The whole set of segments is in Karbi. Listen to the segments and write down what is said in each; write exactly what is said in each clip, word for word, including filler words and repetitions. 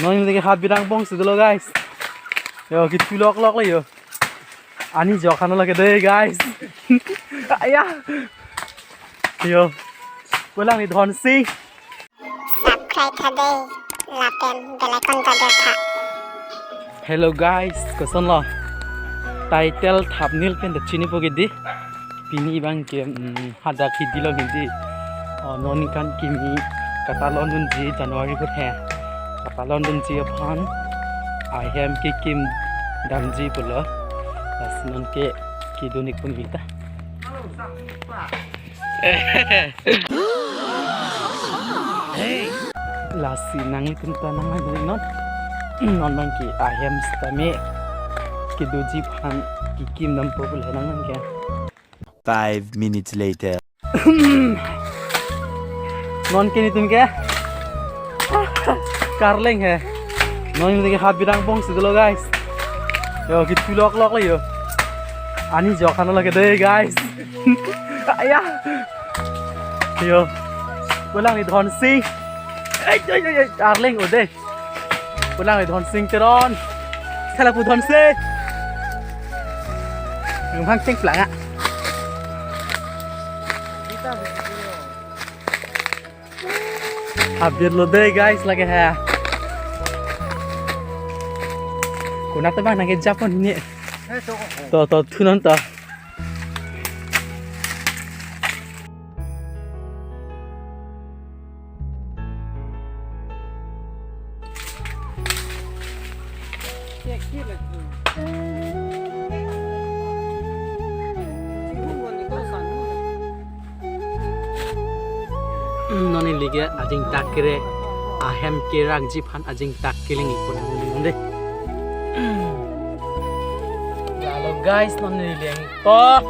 Non ini ke hat bidang pong si dolo, guys. Yo, kethu loklok lo yo. Ani jok han lo ke dei, guys. Aya. Yo. Pu lang ni Dhon Sing. Subscribe tha dei, lapen bell icon ta dei tha. Hello guys, koson lo? Title thumbnail pen ta chinipo ke dei. Pini abang ke, mm, hadak hidi lo hidi. Oh, non kan kimi katalon dunji January ko he. Katalon dunji aphan ahem kekim damji pulo. Lasi non ke kedun-ik pon kita. Lasi nanglitum ta nang nang non. Non abang ke ahem sitame kedoji aphan kekim dampo pulo nang nang ke. Five minutes later. Non ke netum ke karleng he. Non netum ke hat bidang pong si dolo, guys. Yo, kethu loklok lo yo. Ani jok han lo ke dei, guys. Aya. Yo. Pu lang ni Dhon Sing. Ei, ei, ei, ei, arleng o dei. Pu lang ni Dhon Sing Teron. Sala pu Dhon Sing. Nang hang cheng plang a. Habit lo dei, guys, lake he. Konat abang nang kejapon ni. To, to, thu non to. Non neli ke ajing tak kere ahem kerakji aphan ajing tak keleng-ik pon nang dei. Hello guys, non neli leng po.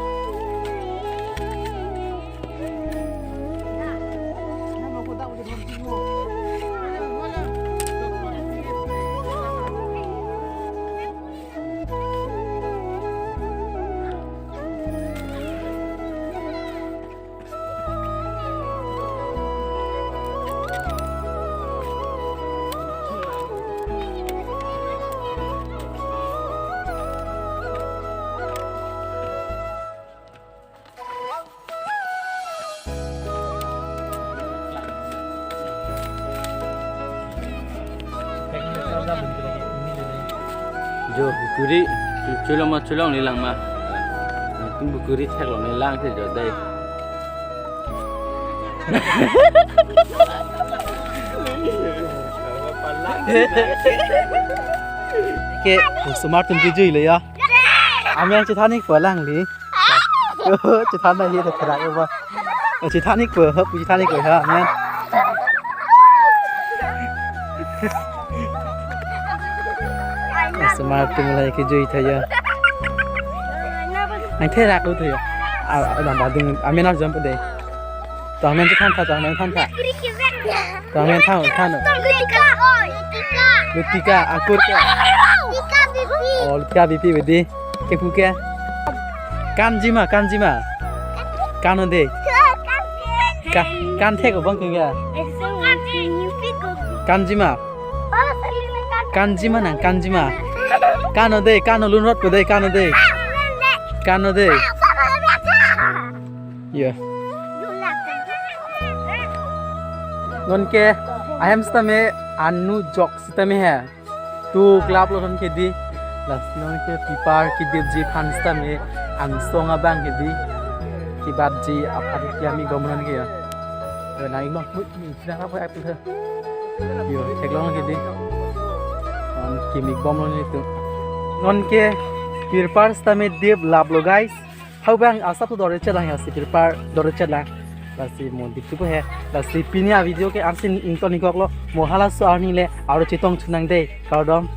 Jo, bukuri, chulong ma chulong ni lang ma. Tum bukuri theklong ni lang si jo dei. Ke, osomar atum kejui lo ya. Amen chethan-ikpo alangli. Oh, chethan na hi ta therak ba. Oh, chethan-ikpo, hop, chethan-ikpo ha, amen. Osomar atum la kejui tha ya. Nang therak lo tha ya. A, a, dam ba ding, amen arjam pe dei. To amen chethan tha, to amen than tha. To amen than, than. Lutika, akur ke. Oh, Lutika Bipi bedi. Kepu ke. Kanji ma, kanji ma. Kan o dei. Ka, kan thek abang ke ya. Kanji ma. Kanji ma nang, kanji ma. Kan o dei, kan o lunrot ko dei, kan o dei. Kan o dei. Ya. Non ke ahem sitame anu jok sitame he. Tu klap lo non ke dei. Lasi non ke pipar kedipji aphan sitame angsong abang ke dei. Kebatji aphan ke ami gom non ke ya. Yo, nang-ik non. Mui, mui, sina ka poi apil he. Yo, theklong ke dei. Non kimi bom lo netum. Non ke pirpar sitame dip lap lo guys. Hau bang asap tu dore chelang ya si pirpar dore chelang. Lasi mo dip tu he. Lasi pini a video ke ansi ington ingkok lo. Mo halaso arni le aro chetong chunang dei. Kardom.